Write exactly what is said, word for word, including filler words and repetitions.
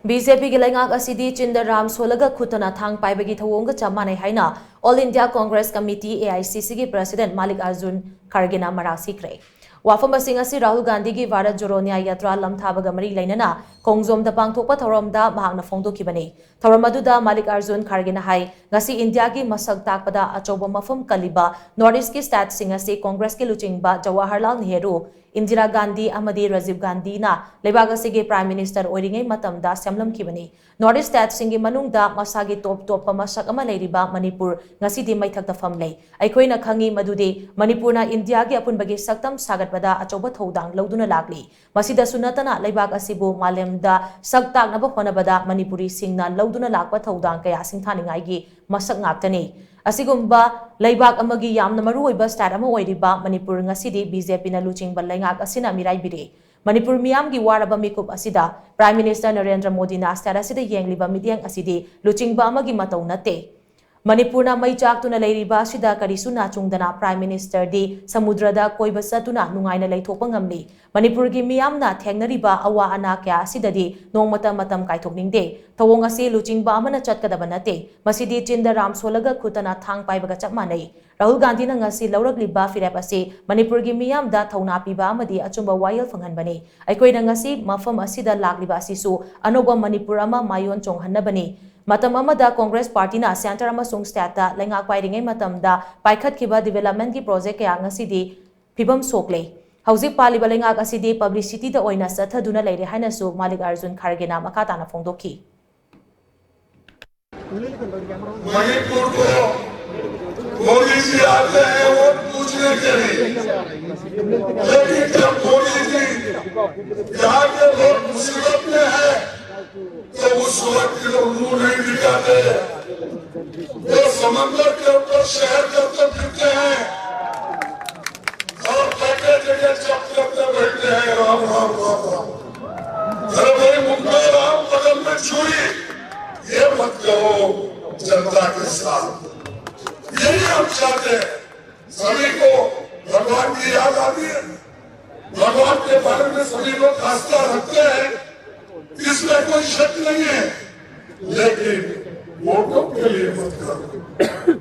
B J ꯄꯤꯒꯤ ꯂꯩꯉꯥꯛ ꯑꯁꯤꯗꯤ ꯆꯤꯟꯗ ꯔꯥꯝ ꯁꯣꯜꯂꯒ ꯈꯨꯠꯇꯅ ꯊꯥꯡ ꯄꯥꯏꯕꯒꯤ ꯊꯧꯑꯣꯡꯒ ꯆꯞ ꯃꯥꯟꯅꯩ ꯍꯥꯏꯅ All India Congress Committee, A I C C, ꯒꯤ President ꯃꯥꯂꯤꯛ ꯑꯥꯔꯖꯨꯟ ꯈꯔꯒꯦꯅ ꯃꯔꯥꯜ ꯁꯤꯈ꯭ꯔꯦ꯫ ꯋꯥꯐꯝ ꯑꯁꯤ ꯉꯁꯤ ꯔꯥꯍꯨꯜ ꯒꯥꯟꯙꯤꯒꯤ ꯚꯥꯔꯠ ꯖꯣꯔꯣ ꯅ꯭ꯌꯥꯌ ꯌꯥꯇ꯭ꯔꯥ ꯂꯝꯊꯥꯕꯒ ꯃꯔꯤ ꯂꯩꯅꯅ ꯈꯣꯡꯖꯣꯝꯗ ꯄꯥꯡꯊꯣꯛꯄ ꯊꯧꯔꯝꯗ ꯃꯍꯥꯛꯅ ꯐꯣꯡꯗꯣꯛꯈꯤꯕꯅꯤ꯫ ꯊꯧꯔꯝ ꯑꯗꯨꯗ ꯃꯥꯂꯤꯛ ꯑꯥꯔꯖꯨꯟ ꯈꯔꯒꯦꯅ ꯍꯥꯏ, ꯉꯁꯤ ꯏꯟꯗꯤꯌꯥꯒꯤ ꯃꯁꯛ ꯇꯥꯛꯄꯗ ꯑꯆꯧꯕ ꯃꯐꯝ ꯀꯜꯂꯤꯕ North East ꯀꯤ state ꯁꯤꯡ ꯑꯁꯤ Congress ꯀꯤ ꯂꯨꯆꯤꯡꯕ ꯖꯋꯥꯍꯔꯂꯥꯜ ꯅꯦꯍꯔꯨ, ꯏꯟꯗꯤꯔꯥ ꯒꯥꯟꯙꯤ ꯑꯃꯗꯤ ꯔꯥꯖꯤꯕ ꯒꯥꯟꯙꯤꯅ ꯂꯩꯕꯥꯛ ꯑꯁꯤꯒꯤ Prime Minister ꯑꯣꯏꯔꯤꯉꯩ ꯃꯇꯝꯗ ꯁꯦꯝꯂꯝꯈꯤꯕꯅꯤ꯫ North East state ꯁꯤꯡꯒꯤ ꯃꯅꯨꯡꯗ ꯃꯁꯥꯒꯤ ꯇꯣꯞ ꯇꯣꯞꯄ ꯃꯁꯛ ꯑꯃ ꯂꯩꯔꯤꯕ ꯃꯅꯤꯄꯨꯔ ꯉꯁꯤꯗꯤ ꯃꯩꯊꯛꯇ ꯐꯝꯂꯦ꯫ ꯑꯩꯈꯣꯏꯅ ꯈꯪꯏ ꯃꯗꯨꯗꯤ ꯃꯅꯤꯄꯨꯔꯅ ꯏꯟꯗꯤꯌꯥꯒꯤ ꯑꯄꯨꯟꯕꯒꯤ ꯁꯛꯇꯝ ꯁꯥꯒꯠꯄꯗ ꯑꯆꯧꯕ ꯊꯧꯗꯥꯡ ꯂꯧꯗꯨꯅ ꯂꯥꯛꯂꯤ꯫ ꯃꯁꯤꯗꯁꯨ ꯅꯠꯇꯅ ꯂꯩꯕꯥꯛ ꯑꯁꯤꯕꯨ ꯃꯥꯂꯦꯝꯗ ꯁꯛ ꯇꯥꯛꯅꯕ ꯍꯣꯠꯅꯕꯗ ꯃꯅꯤꯄꯨꯔꯤꯁꯤꯡꯅ ꯂꯧꯗꯨꯅ ꯂꯥꯛꯄ ꯊꯧꯗꯥꯡ ꯀꯌꯥ ꯁꯤꯡꯊꯥꯅꯤꯡꯉꯥꯏꯒꯤ ꯃꯁꯛ ꯉꯥꯛꯇꯅꯤ꯫ ꯑꯁꯤꯒꯨꯝꯕ ꯂꯩꯕꯥꯛ ꯑꯃꯒꯤ ꯌꯥꯝꯅ ꯃꯔꯨꯑꯣꯏꯕ state ꯑꯃ ꯑꯣꯏꯔꯤꯕ ꯃꯅꯤꯄꯨꯔ ꯉꯁꯤꯗꯤ ꯕꯤ ꯖꯦ ꯄꯤꯅ ꯂꯨꯆꯤꯡꯕ ꯂꯩꯉꯥꯛ ꯑꯁꯤꯅ ꯃꯤꯔꯥꯏꯕꯤꯔꯦ꯫ ꯃꯅꯤꯄꯨꯔ ꯃꯤꯌꯥꯝꯒꯤ ꯋꯥꯔꯕ ꯃꯤꯀꯨꯞ ꯑꯁꯤꯗ Prime Minister ꯅꯔꯦꯟꯗ꯭ꯔ ꯃꯣꯗꯤꯅ state ꯑꯁꯤꯗ ꯌꯦꯡꯂꯤꯕ ꯃꯤꯠꯌꯦꯡ ꯑꯁꯤꯗꯤ ꯂꯨꯆꯤꯡꯕ ꯑꯃꯒꯤ ꯃꯇꯧ ꯅꯠꯇꯦ꯫ ꯃꯅꯤꯄꯨꯔꯅ ꯃꯩ ꯆꯥꯛꯇꯨꯅ ꯂꯩꯔꯤꯕ ꯑꯁꯤꯗ ꯀꯔꯤꯁꯨ ꯅꯥꯆꯨꯡꯗꯅ Prime Minister ꯗꯤ ꯁꯃꯨꯗ꯭ꯔꯗ ꯀꯣꯏꯕ ꯆꯠꯇꯨꯅ ꯅꯨꯡꯉꯥꯏꯅ ꯂꯩꯊꯣꯛꯄ ꯉꯝꯂꯤ꯫ ꯃꯅꯤꯄꯨꯔꯒꯤ ꯃꯤꯌꯥꯝꯅ ꯊꯦꯡꯅꯔꯤꯕ ꯑꯋꯥ ꯑꯅꯥ ꯀꯌꯥ ꯑꯁꯤꯗꯗꯤ ꯅꯣꯡꯃꯇ ꯃꯇꯝ ꯀꯥꯏꯊꯣꯛꯅꯤꯡꯗꯦ꯫ ꯊꯧꯑꯣꯡ ꯑꯁꯤ ꯂꯨꯆꯤꯡꯕ ꯑꯃꯅ ꯆꯠꯀꯗꯕ ꯅꯠꯇꯦ꯫ ꯃꯁꯤꯗꯤ ꯆꯤꯟꯗ ꯔꯥꯝ ꯁꯣꯜꯂꯒ ꯈꯨꯠꯇꯅ ꯊꯥꯡ ꯄꯥꯏꯕꯒ ꯆꯞ ꯃꯥꯟꯅꯩ꯫ ꯔꯥꯍꯨꯜ ꯒꯥꯟꯙꯤꯅ ꯉꯁꯤ ꯂꯧꯔꯛꯂꯤꯕ ꯐꯤꯔꯦꯞ ꯑꯁꯤ ꯃꯅꯤꯄꯨꯔꯒꯤ ꯃꯤꯌꯥꯝꯗ ꯊꯧꯅꯥ ꯄꯤꯕ ꯑꯃꯗꯤ ꯑꯆꯨꯝꯕ ꯋꯥꯌꯦꯜ ꯐꯪꯍꯟꯕꯅꯤ꯫ ꯑꯩꯈꯣꯏꯅ ꯉꯁꯤ ꯃꯐꯝ ꯑꯁꯤꯗ ꯂꯥꯛꯂꯤꯕ ꯑꯁꯤꯁꯨ ꯑꯅꯧꯕ ꯃꯅꯤꯄꯨꯔ ꯑꯃ ꯃꯥꯏꯑꯣꯟ ꯆꯣꯡꯍꯟꯅꯕꯅꯤ꯫ ꯃꯇꯝ ꯑꯃꯗ Congress party ꯅ centre ꯑꯃꯁꯨꯡ state ꯇ ꯂꯩꯉꯥꯛ ꯄꯥꯏꯔꯤꯉꯩ ꯃꯇꯝꯗ ꯄꯥꯏꯈꯠꯈꯤꯕ development ꯀꯤ project ꯀꯌꯥ ꯉꯁꯤꯗꯤ ꯐꯤꯕꯝ ꯁꯣꯛꯂꯦ꯫ ꯍꯧꯖꯤꯛ ꯄꯥꯜꯂꯤꯕ ꯂꯩꯉꯥꯛ ꯑꯁꯤꯗꯤ publicity ꯗ ꯑꯣꯏꯅ ꯆꯠꯊꯗꯨꯅ ꯂꯩꯔꯦ ꯍꯥꯏꯅꯁꯨ ꯃꯥꯂꯤꯛ ꯑꯥꯔꯖꯨꯟ ꯈꯔꯒꯦꯅ ꯃꯈꯥ ꯇꯥꯅ ꯐꯣꯡꯗꯣꯛꯈꯤ꯫ मणिपुर को मोदी जी आते हैं वोट पूछने के लिए, लेकिन जब मोदी जी यहाँ के लोग मुसीबत में है तो उस वक्त के लोग मुंह नहीं दिखाते, वो समंदर के ऊपर शहर करते फिरते हैं और जगह जगह जब्त करते बैठते हैं। राम राम राम राम। अरे भाई, मुंबई राम बगल में चूड़ी, ये मत करो जनता के साथ। यही हम चाहते हैं। सभी को भगवान की याद आती है, भगवान के बारे में सभी लोग आस्था रखते हैं। इसमें कोई शक नहीं है, लेकिन वोटों के लिए मत करो।